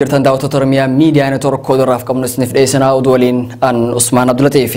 Jirtan daawwattoota Oromiyaa Miidiyaa Neetwoork, oduurraaf qabnu isiniif dhiyeessinaa, oduu waliin an Usmaan Abdulateef.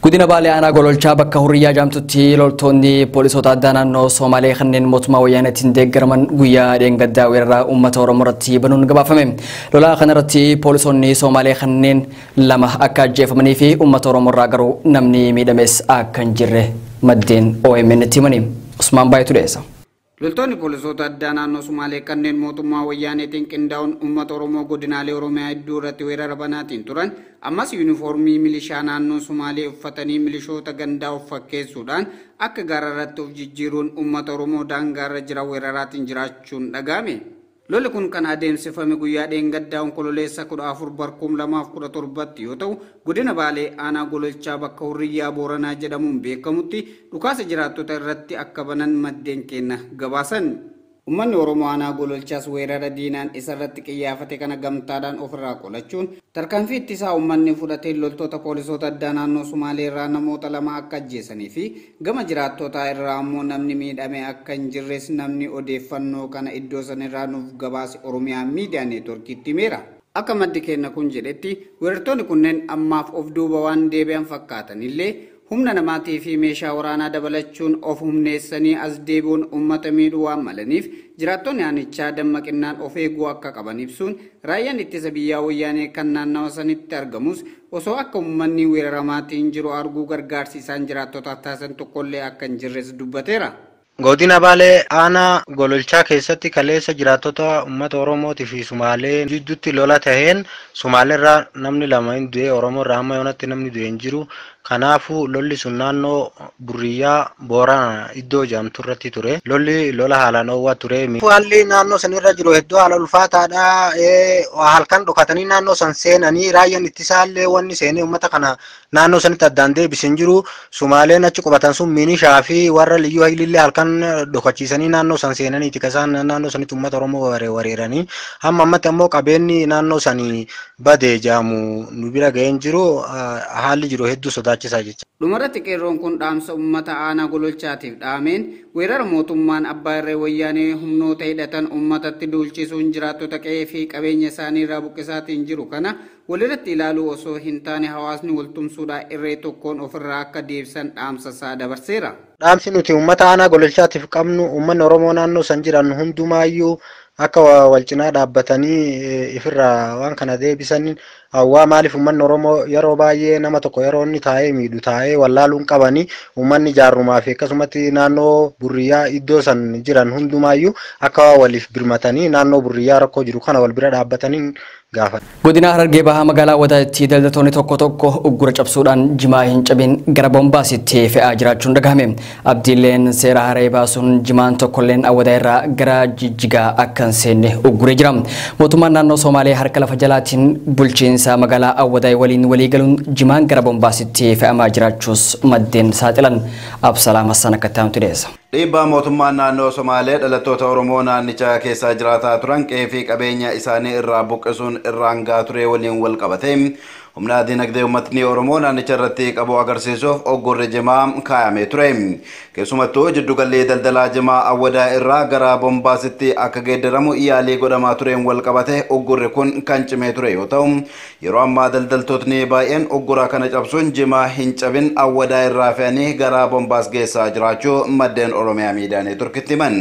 Godina Baalee aanaa Gololchaa bakka Hurriyyaa Jaamtutti loltoonni poolisoota addaa naannoo Somaalee kanneen mootummaa wayyaaneetiin deeggaraman guyyaa dheengaddaa weeraraa uummata Oromoo irratti banuun gabaafame. Lolaa kanarratti poolisoonni Somaalee kanneen 2 akka ajjeefamanii fi uummata Oromoo irraa garuu namni miidhames akka hin jirre maddeen OMN itti himani. Usmaan Baayitu dhiyeessa. Loltoonni poolisoota addaa naannoo Sumaalee kanneen mootummaa wayyaaneetiin qindaa'uun uummata Oromoo godinaalee Oromiyaa hedduu irratti weerara banaatiin turan ammas yuunifoormii milishaa naannoo Sumaalee uffatanii milishoota gandaa of fakkeessuudhaan akka gaara irratti of jijjiiruun uummata Oromoo daangaarra jira weeraraatiin jiraachuun dhaga'ame. Lolli kun kan adeemsifame guyyaa dheengaddaa Onkololeessa 14 barkuum 2017tti yoo ta'u, godina Baalee aanaa Gololchaa bakka Hurriyyaa Booranaa jedhamuun beekamutti dhukaasa jiraattota irratti akka banan maddeen keenya gabaasan. Uummanni Oromoo aanaa Gololchaas weerara diinaan isarratti qiyyaafate kana gamtaadhaan ofirraa qolachuun tarkaanfii ittisaa uummanni fudhatee loltoota poolisoota addaa naannoo Sumaalee irraa namoota 2 akka ajjeesanii fi gama jiraattotaa irraa ammoo namni miidhame akka hin jirres namni odeeffannoo kana iddoo sanirraa nuuf gabaase Oromiyaa Miidiyaa Neetwoorkiitti himeera. Akka maddi keenya kun jedhetti, weerartoonni kunneen ammaaf of duuba waan deebi'an fakkaatan illee humna namaatii fi meeshaa waraanaa dabalachuun of humneessanii as deebi'uun uummata miidhuu waan malaniif jiraattonni aanichaa dammaqinnaan of eeguu akka qaban ibsuun, raayyaan ittisa biyyaa wayyaanee kan naannawa sanitti argamus osoo akka uummanni weeraramaatiin jiru arguu gargaarsi isaan jiraattotaaf taasisan tokkollee akka hin jirres dubbateera. Godina Baalee aanaa Gololchaa keessatti kaleessa jiraattota uummata Oromootii fi Sumaalee jidduutti lola taheen Sumaaleerraa namni 2 hin du'e, Oromoo irraa hamma yoonatti namni du'e hin jiru. Kanaafuu lolli sun naannoo Burriyyaa Booranaa iddoo jedhamtu irratti ture. Lolli lola haalaan oowwaa ture. Haalli naannoo sanirra jiru hedduu haala ulfaataadha. Halkan dhokatanii naannoo san seenanii raayyaan ittisaallee wanni seenee uummata kana naannoo sanitti addaan deebise hin jiru. Sumaaleen achi qubatan sun minishaa fi warra liyyuu hayilillee halkan dhokachiisanii naannoo san seenaniiti kan isaan naannoo sanitti uummata Oromoo wareeranii. Hamma ammatti ammoo qabeenyi naannoo sanii badee jedhamu nu bira ga'ee hin jiru. Haalli jiru hedduu sodaachisaa jecha. Dhumarratti qeerroon kun dhaamsa uummata aanaa Gololchaatiif dhaameen, weerara mootummaan abbaa irree wayyaanee humnoota hidhatan uummatatti duulchisuun jiraattota qe'ee fi qabeenya isaanii irraa buqqisaatiin jiru kana walirratti ilaaluu osoo hin taane hawaasni waltumsuudhaan irree tokkoon ofirraa akka deebisan dhaamsa isaa dabarseera. Dhaamsi nuti uummata aanaa Gololchaatiif qabnu, uummanni Oromoo naannoo san jiran hundumaayyuu akka wal cinaa dhaabbatanii ifirraa waan kana deebisan hawwaa. Maaliif uummanni Oromoo yeroo baay'ee nama tokko yeroo inni taa'ee miidhu taa'ee wallaaluun qabanii, uummanni jaarrumaa fi akkasumatti naannoo Burriyyaa iddoo san jiran hundumaayyuu akka waliif birmatanii naannoo Burriyyaa rakkoo jiru kana wal bira dhaabbatanii gaafata. Godina Harargee Bahaa magaalaa Wadaatti daldaltoonni tokko tokko uggura cabsuudhaan jimaa hin cabin gara Bombaasitti fe'aa jiraachuun dhagahame. Abdiilleen seera haree baasuun jimaan tokkolleen Awwadaa irraa gara Jijjigaa akka hin seenne ugguree jira. Mootummaan naannoo Somaalee harka lafa jalaatiin bulchiinsa magaalaa Awwadaa waliin walii galuun jimaan gara Bombaasitti fe'amaa jiraachuus maddeen saaxilan. Absalaam Hassan akka itti dhiyeessa. Dhiibbaa mootummaan naannoo Somaalee dhalattoota Oromoo naannichaa keessaa jiraataa turan qe'ee fi qabeenya isaanii irraa buqqisuun irraan gahaa ture waliin wal qabate humna dinagdee uummatni Oromoo naannicha irratti qabu agarsiisuuf oggorri jimaa kaayamee ture. Keessumattuu jiddugalli daldalaa jimaa Awwadaa irraa gara Bombaasitti akka geeddaramu yaalii godhamaa tureen wal qabate oggorri kun kan cimee ture yoo ta'u, yeroo ammaa daldaltootni baay'een oggora kana cabsuun jimaa hin cabin Awwadaa irraa fe'anii gara Bombaas geessaa jiraachuu maddeen Oromiyaa Miidiyaa Neetworkitti himan.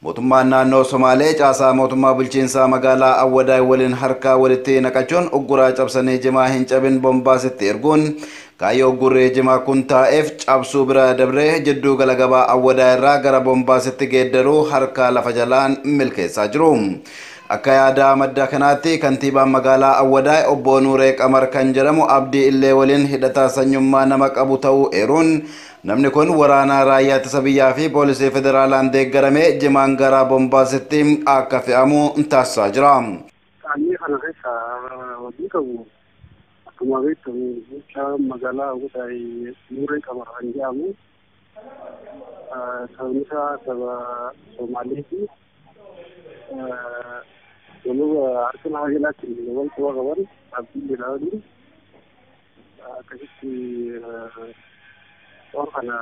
Mootummaan naannoo Somaalee caasaa mootummaa bulchiinsaa magaalaa Awwadaa waliin harka walitti naqachuun ugguraa cabsanii jimaa hin cabin Bombaasitti erguun kaayyoo uggurree jimaa kun taa'eef cabsuu bira dabree jidduu gala gabaa Awwadaa irraa gara Bombaasitti geeddaruu harka lafa jalaan milkeessaa jiru. Akka yaada madda kanaatti, kantiibaan magaalaa Awwadaa obbo Nuuree Qamar kan jedhamu Abdii Illee waliin hidhata sanyummaa nama qabu ta'uu eeruun, namni kun waraana raayyaa ittisa biyyaa fi poolisii federaalaan deeggaramee jimaan gara Bombaasitti akka fe'amu taasisaa jira. Qaamni kana keessa hojii qabu akkuma beekamu bulchaa magaalaa Awwadaa Nuuree Qamar kan jedhamu, sabni isaa saba Somaaleeti. Namoota harka lafa jalaatti wal quba qaban Abdii jedhamu akkasitti waan kana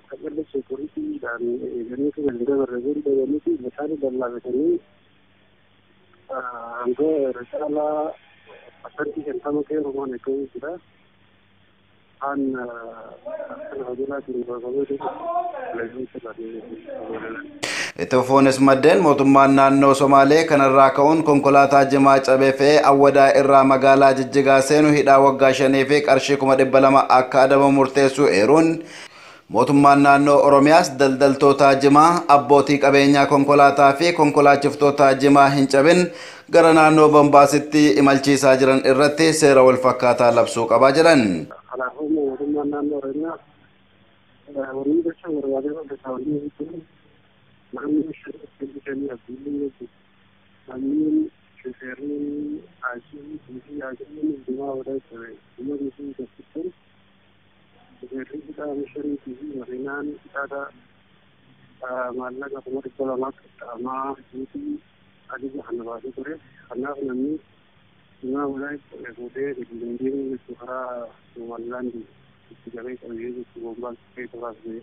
qacarri seekuriitiidhaan eeganii kan dabarre dabaranii fi isaanii dallaafatanii. Hanga irra caalaa 50% ta'e Oromoon eegamuu jira. Kan Itti fufuunis maddeen mootummaan naannoo Somaalee kanarraa ka'uun konkolaataa jimaa cabee fe'ee Awwadaa irraa magaalaa Jijjigaa seenu hidhaa waggaa 5 fi qarshii 200,000 akka adabamu murteessuu eeruun mootummaan naannoo Oromiyaas daldaltoota jimaa, abbootii qabeenyaa konkolaataa fi konkolaachiftoota jimaa hin cabin gara naannoo Bombaasitti imalchiisaa jiran irratti seera wal fakkaataa labsuu qabaa jiran. Kanaafuu mootummaan naannoo Oromiyaa warri gocha barbaadee hojjetaa waliin jechuun namni shanii abdiillee jechuudha. Namni shofeerri asii fi asii jimaa odaa ture. Uummatni sun gabbisuun shofeerri hidhaa shanii fi marinaan hidhaadha maallaqa 200,000 qaxxaamaa fi ajaja kana baasee ture. Kanaaf namni jimaa odaa fuudhee hin deemne jechuudha karaa Somalilaandii itti gabee qabee jechuudha bombaan keessa baasee.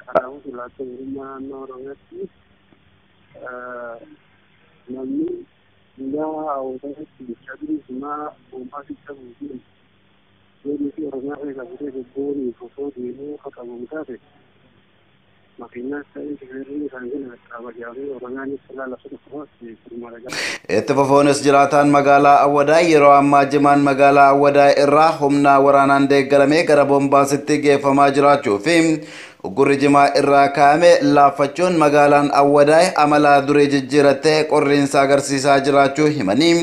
Kanaafuu silaacha mootummaa naannoo Oromiyaatti namni jimaa hawwaasatti bichaa jiru jimaa bombaasitti buusuun yoonii fi Oromiyaa keessa fuudhee bobbooniif osoo deemuu haqabamu taate makiinaas ta'ee shofeerri isaan kana qaqqaaba jedhamee Oromiyaanis silaa labsa tokko furmaata qaba. Itti fufuunis jiraataan magaalaa Awwadaa yeroo ammaa jimaan magaalaa Awwadaa irraa humna waraanaan deeggaramee gara Bombaasitti geeffamaa jiraachuu fi uggurri jimaa irraa kaa'ame laaffachuun magaalaan Awwadaa amala durii jijjiirattee qorriinsa agarsiisaa jiraachuu himanii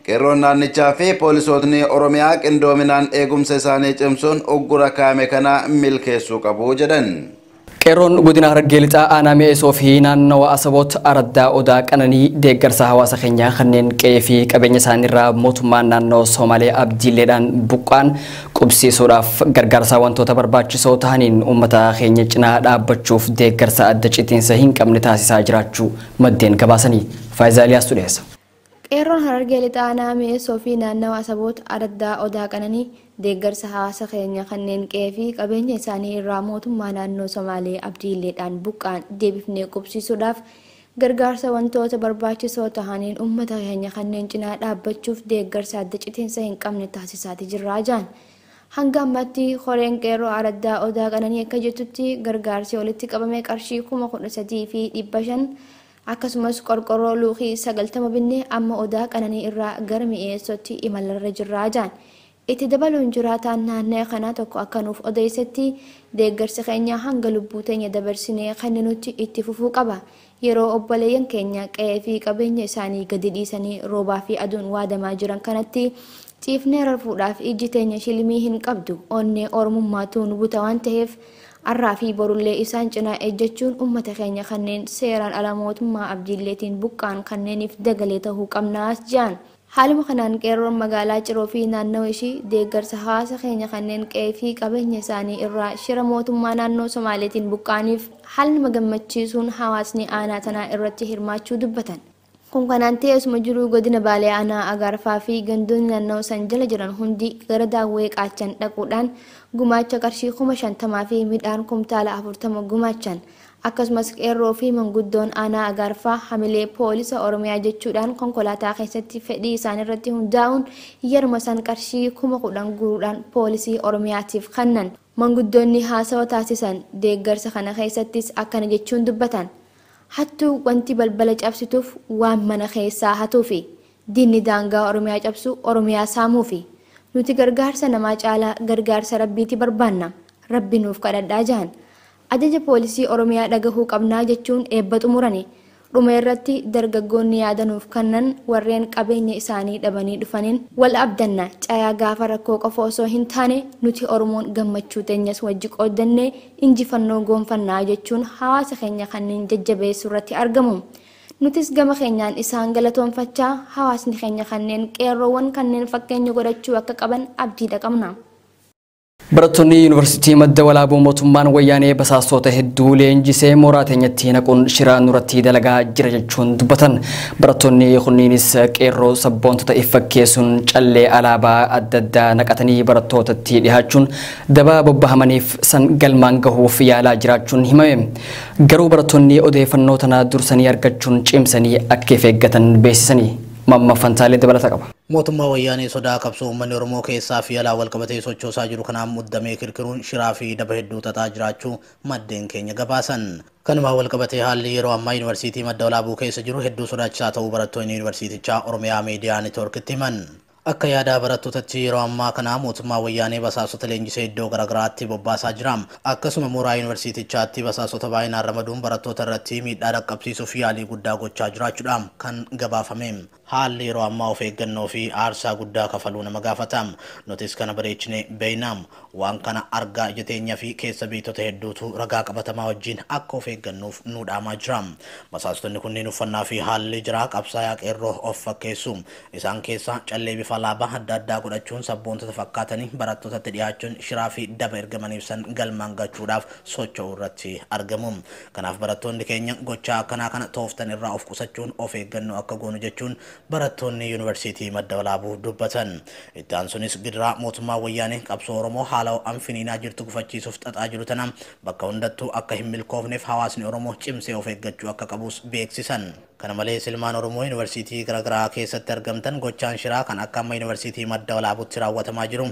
qeerroon naannichaa fi poolisootni Oromiyaa qindoominaan eegumsa isaanii cimsuun uggura kaa'ame kana milkeessuu qabu jedhan. Qeerroon godina Harargee Lixaa aanaa Mi'eessoo fi naannawa Asaboot Araddaa Odaa Qananii deeggarsa hawaasa keenyaa kanneen qe'ee fi qabeenya isaaniirraa mootummaan naannoo Somaalee abdiileedhaan buqqaan qubsiisuudhaaf gargaarsa wantoota barbaachisoo ta'aniin uummata keenya cinaa dhaabbachuuf deeggarsa adda citiinsa hin qabne taasisaa jiraachuu maddeen gabaasanii. Faayisaa Eliyaas dhiyeessa. Qeerroon Harargee Lixaa aanaa Mi'eessoo fi naannawa Asaboot Araddaa Odaa Qananii deeggarsa hawaasa keenya kanneen qe'ee fi qabeenya isaanii irraa mootummaa naannoo Somaalee abdiileedhaan buqqaan deebifnee qubsiisuudhaaf gargaarsa wantoota barbaachisoo ta'aniin uummata keenya kanneen cinaa dhaabbachuuf deeggarsa adda citiinsa hin qabne taasisaati jirraa jiran. Hanga ammaatti horeen qeerroo Araddaa Odaa Qananii akka jettutti gargaarsi walitti qabame qarshii 13,500 akkasumas qorqorroo luukii 90 binnee amma Odaa Qananii irraa gara Mi'eessootti imalarra jirraa jiran. Itti dabaluun jiraataan naannoo kanaa tokko akka nuuf odeessetti deeggarsi keenya hanga lubbuu teenya dabarsinee kan nuti itti fufuu qaba. Yeroo obboleeyyan keenya qe'ee fi qabeenya isaanii gadi dhiisanii roobaa fi aduun waadamaa jiran kanatti ciifnee rafuudhaaf ijji teenya shilmii hin qabdu. Onnee Oromummaatu nu buta waan ta'eef arraa fi borullee isaan cinaa ejjechuun uummata keenya kanneen seeraan ala mootummaa abdiilleetiin buqqaan kanneeniif dagalee ta'uu qabnaas jiran. Haaluma kanaan qeerroon magaalaa Ciroo fi naannawa ishii deeggarsa hawaasa keenya kanneen qe'ee fi qabeenya isaanii irraa shira mootummaa naannoo Somaaleetiin buqqaaniif haala nama gammachiisuun hawaasni aanaa tanaa irratti hirmaachuu dubbatan. Kun kanaan ta'e osuma jiruu godina Baalee aanaa Agaarfaa fi gandoonni naannoo san jala jiran hundi gara Daawwee Qaachan dhaquudhaan gumaacha qarshii 50,000 fi midhaan kumtaala 40 gumaachan. Akkasumas qeerroo fi manguddoon aanaa Agaarfaa hamilee poolisa Oromiyaa jechuudhaan konkolaataa keessatti fedhii isaan irratti hundaa'uun yeruma san qarshii 10,000 guuruudhaan poolisii Oromiyaatiif kennan. Manguddoonni haasawa taasisan deeggarsa kana keessattis akkana jechuun dubbatan. Hattuu wanti balbala cabsituuf waan mana keessaa hatuufi diinni daangaa Oromiyaa cabsu Oromiyaa saamuufi nuti gargaarsa namaa caalaa gargaarsa rabbiiti barbaanna rabbi nuuf kadhadhaa jahan. Ajaja poolisii Oromiyaa dhagahuu qabnaa jechuun eebba xumurani. Dhuma irratti dargaggoonni yaadanuuf kennan warreen qabeenya isaanii dhabanii dhufaniin wal abdanna caayaa gaafa rakkoo qofa osoo hin taane nuti Oromoon gammachuu teenyas wajji qooddannee injifannoo goonfannaa jechuun hawaasa keenya kanneen jajjabeessuu irratti argamu. Nutis gama keenyaan isaan galatoonfachaa hawaasni keenya kanneen qeerroowwan kanneen fakkeenya godhachuu akka qaban abdiidha qabna. Barattoonni yuunivarsiitii Madda Walaabuu mootummaan wayyaanee basaastota hedduu leenjisee mooraa teenyatti naquun shira nurratti dalagaa jira jechuun dubbatan. Barattoonni kunniinis qeerroo sabboontota if fakkeessuun callee alaabaa adda addaa naqatanii barattootatti dhihaachuun dabaa bobbahamaniif san galmaan gahuuf yaalaa jiraachuun himame. Garuu barattoonni odeeffannoo tana dursanii argachuun cimsanii akka of eeggatan beeksisanii. Mamma Fantaalee dabalata qaba. Mootummaa wayyaanee sodaa qabsoo uummanni Oromoo keessaa fi alaa wal qabatee sochoosaa jiru kanaan muddamee kirkiruun shiraa fi daba hedduu xaxaa jiraachuu maddeen keenya gabaasan. Kanumaan wal qabatee haalli yeroo ammaa yuunivarsiitii Madda Walaabuu keessa jiru hedduu sodaachisaa ta'uu barattoonni yuunivarsiitichaa Oromiyaa Miidiyaa Neetwoorkitti himan. Akka yaada barattootatti yeroo ammaa kana mootummaa wayyaanee basaasota leenjisee iddoo garaagaraatti bobbaasaa jira. Akkasuma mooraa yuunivarsiitichaatti basaasota baay'inaan ramaduun barattoota irratti miidhaa dhaqqabsiisuuf yaalii guddaa gochaa jiraachuudha kan gabaafame. Haalli yeroo ammaa of eeggannoo fi aarsaa guddaa kafaluu nama gaafata. Nutis kana bareechine beeknam. Waan kana argaa ija teenyaa fi keessa beektota hedduutu ragaa qabatamaa wajjin akka of eeggannuuf nu dhaamaa jira. Basaastonni kunneen uffannaa fi haalli jiraa qabsaayaa qeerroo of fakkeessu. Isaan keessaa callee bifa alaabaa adda addaa godhachuun sabboontota fakkaatanii barattootatti dhiyaachuun shiraa fi daba ergamaniif san galmaan gachuudhaaf socho'uu irratti argamu. Kanaaf barattoonni keenya gochaa akkanaa kana tooftan irraa of qusachuun of eeggannoo akka goonu jechuun barattoonni yuunivarsiitii Madda Walaabuu dubbatan. Itti aansuunis gidiraa mootummaa wayyaanee qabsoo Oromoo haala ho'aan finiinaa jirtu gufachiisuuf xaxaa jiru tana bakka hundattuu akka hin milkoofneef hawaasni Oromoo cimsee of eeggachuu akka qabus beeksisan. Kana malees ilmaan Oromoo yuunivarsiitii garaagaraa keessatti argamtan gochaan shiraa kan akka amma yuunivarsiitii Madda Walaabuutti raawwatamaa jiru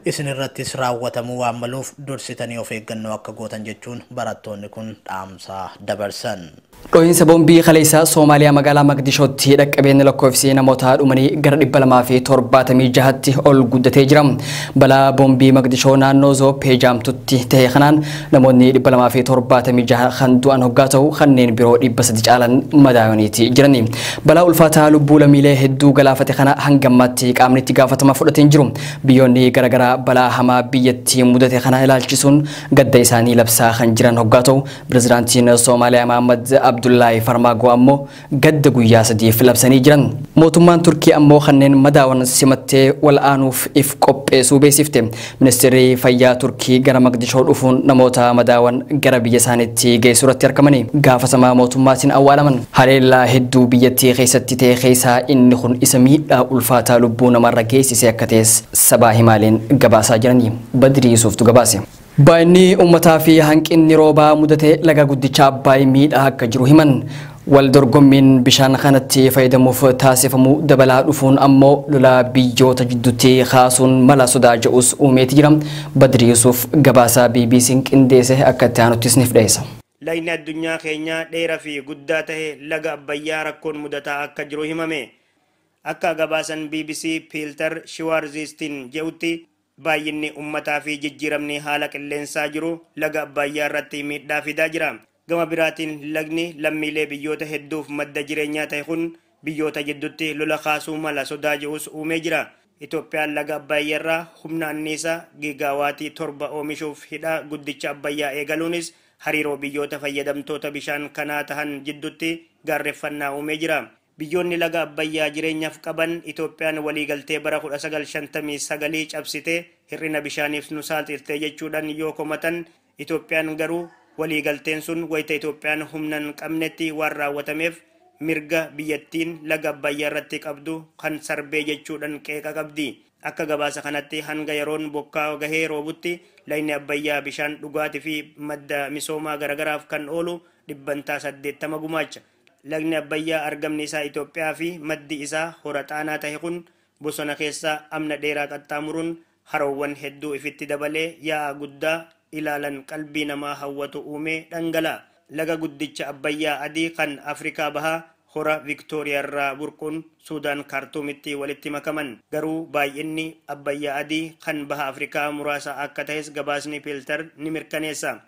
isin irrattis raawwatamuu waan maluuf dursitanii of eeggannoo akka gootan jechuun barattoonni kun dhaamsa dabarsan. Dhohiinsa boombii kaleessaa Soomaaliyaa magaalaa Maqdishootti dhaqqabeen lakkoofsi namoota dhumanii gara 276tti ol guddatee jira. Balaa boombii Maqdishoo naannoo Zooppee jaamtutti ta'e kanaan namoonni 276 kan du'an hoggaa ta'u kanneen biroo 300 caalan madaa'aniiti jirani. Balaa ulfaataa lubbuu lammiilee hedduu galaafate kana hanga ammaatti qaamni itti gaafatama fudhatee hin jiru. Biyyoonni garaagaraa balaa hamaa biyyattii mudate kana ilaalchisuun gadda isaanii labsaa kan jiran hoggaa ta'u pirezidaantiin Soomaaliyaa Mahammad Abdullahi Farmaago ammoo gadda guyyaa sadiif labsanii jiran. Mootummaan Turkii ammoo kanneen madaawan simattee wal aanuuf if qopheessuu beeksifte. Ministeerri fayyaa Turkii gara Maqdishoo dhufuun namoota madaawan gara biyya isaaniitti geessuu irratti argamanii gaafatamaa mootummaatiin awwaalaman. Haleellaa hedduu biyyattii keessatti ta'e keessaa inni kun isa miidhaa ulfaataa lubbuu namarra geessise akka ta'es sabaa himaaleen gabaasaa jiranii. Badrii Yuusuftu gabaase. Baay'inni uummataa fi hanqinni roobaa mudate laga guddicha Abbaay miidhaa akka jiru himan. Wal dorgommiin bishaan kanatti fayyadamuuf taasifamu dabalaa dhufuun ammoo lolaa biyyoota jidduutti kaasuun mala sodaa jedhus uumeeti jira. Badri Yuusuf gabaasaa BBC'n qindeesse akka itti aanuttis ni dhiyeessa. Lagni addunyaa keenyaa dheeraa fi guddaa ta'e laga Abbayyaa rakkoon mudataa akka jiru himame. Akka gabaasan BBC Piiltar Shiwaarziistiin jedhutti baay'inni uummataa fi jijjiiramni haala qilleensaa jiru laga Abbayyaa irratti miidhaa fidaa jira. Gama biraatiin lagni lammiilee biyyoota hedduuf madda jireenyaa ta'e kun biyyoota jidduutti lola kaasuu mala sodaa jedhus uumee jira. Itoophiyaan laga Abbayyaa irraa humna anniisaa gigaawaatii 7 oomishuuf hidha guddicha Abbayyaa eegaluunis hariiroo biyyoota fayyadamtoota bishaan kanaa tahan jidduutti gaarreeffannaa uumee jira. Biyyoonni laga Abbayyaa jireenyaaf qaban Itoophiyaan waliigaltee bara 1959 cabsitee hir'ina bishaaniif nu saaxilte jechuudhaan yoo komatan Itoophiyaan garuu waliigalteen sun wayita Itoophiyaan humna hin qabnetti waan raawwatameef mirga biyyattiin laga Abbayyaa irratti qabdu kan sarbee jechuudhaan qeeqa qabdi. Akka gabaasa kanatti hanga yeroon bokkaa gahee roobutti lagni Abbayyaa bishaan dhugaatii fi madda misoomaa garaagaraaf kan oolu 80% gumaacha. Lagni Abbayyaa argamni isaa Itoophiyaa fi maddi isaa hora xaanaa ta'e kun bosona keessa amna dheeraa qaxxaamuruun haroowwan hedduu ifitti dabalee yaa'a guddaa ilaalan qalbii namaa hawwatu uumee dhangala'a. Laga guddicha Abbayyaa adii kan Afrikaa bahaa hora Viktooriyaa irraa burquun Suudaan Kaartuumitti walitti makaman. Garuu baay'inni Abbayyaa adii kan baha Afrikaa muraasa akka ta'es gabaasni Piiltar ni mirkaneessa.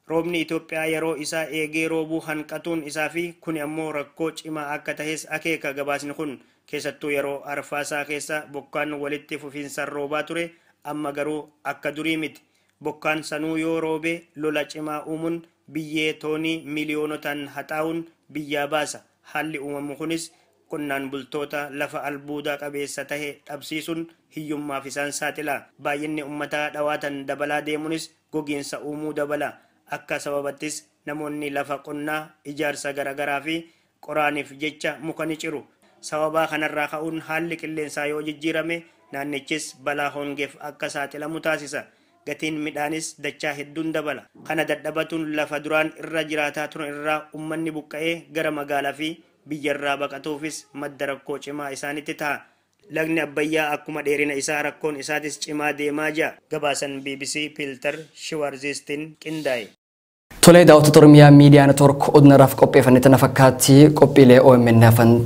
Roobni Itoophiyaa yeroo isaa eegee roobuu hanqatuun isaa fi kuni ammoo rakkoo cimaa akka ta'es akeeka gabaasni kun. Keessattuu yeroo arfaasaa keessa bokkaan walitti fufiinsaan roobaa ture amma garuu akka durii miti. Bokkaan sanuu yoo roobe lola cimaa uumuun biyyee toonii miiliyoonotaan haxaa'uun biyyaa baasa. Haalli uumamu kunis Qonnaan bultoota lafa albuudaa qabeessa tahe dhabsiisuun hiyyummaaf isaan saaxila. Baay'inni uummataa dhawaatan dabalaa deemuunis gogiinsa uumuu dabala. Akka sababattis namoonni lafa qonnaa ijaarsa garaagaraa fi qoraaniif jecha muka ni ciru. Sababaa kanarraa ka'uun haalli qilleensaa yoo jijjiirame naannichis balaa hongeef akka saaxilamu taasisa. Gatiin midhaanis dachaa hedduun dabala. Kana dadhabatuun lafa duraan irra jiraataa turan irraa uummanni buqqa'ee gara magaalaa fi biyyarraa baqatuufis madda rakkoo cimaa isaanitti ta'a. Lagni Abbayyaa akkuma dheerina isaa rakkoon isaatis cimaa deemaa jira. Gabaasan BBC Piiltar Shiwaarziistiin qindaa'e. Tolee, daawwattoota Oromiyaa Miidiyaa Neetwoork oduu naraaf qopheeffannee tana fakkaatti. Qophiilee OMN hafan.